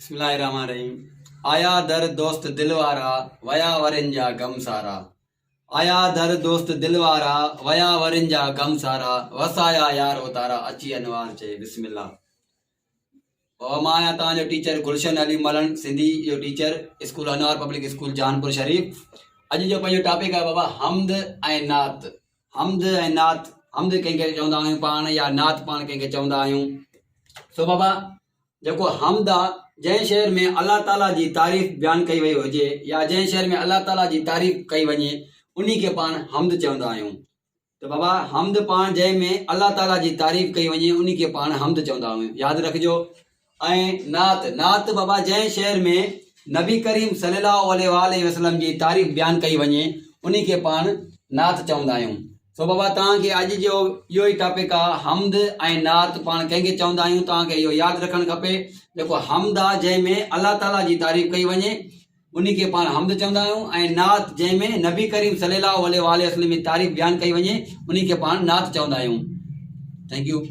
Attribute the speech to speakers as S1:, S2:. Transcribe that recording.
S1: بسم الله الرحمن الرحيم آيا در دوست دل وارا ويا ورين جا غم سارا آيا در دوست دل وارا ويا ورين جا غم سارا وسايا يار اوتارا اچي انوار چئي بسم الله بابا مان آهيان توهان جو ٽيچر گلشن علي ملڻ سنڌي جو teacher school Anwar public school Jahanpur Sharif اڄ جو پنهنجو ٽاپڪ آهي بابا حمد ۽ نعت حمد ۽ نعت حمد ڪنهن کي چوندا آهيون پاڻ يا نعت پاڻ ڪنهن کي چوندا آهيون سو بابا جيڪو حمد آ جنهن شعر ۾ الله تعالي جي تعريف بيان ڪئي وئي هجي يا جنهن شعر ۾ الله تعالي جي تعريف ڪئي وڃي انهي کي پاڻ حمد چوندا آهيون ته بابا حمد پاڻ جنهن ۾ الله تعالي جي تعريف ڪئي وڃي انهي کي پاڻ حمد چوندا آهيون ياد رکجو ۽ نعت، نعت بابا جنهن شعر ۾ نبي ڪريم صلي الله عليه واٰله وسلم جي تعريف بيان ڪئي وڃي انهي کي پاڻ نعت چوندا آهيون. سو بابا توهان کي اڄ جو اهو ئي ٽاپڪ آ حمد ۽ نعت پاڻ ڪنهن کي چوندا آهيون توهان کي اهو ياد رکڻ کپي جيڪو حمد آ جنهن ۾ الله تعالي جي تعريف ڪئي وڃي انهي کي پاڻ حمد چوندا آهيون ۽ نعت جنهن ۾ نبي ڪريم صلي الله عليه واٰله وسلم جي تعريف بيان ڪئي وڃي انهي کي پاڻ نعت چوندا آهيون. Thank you.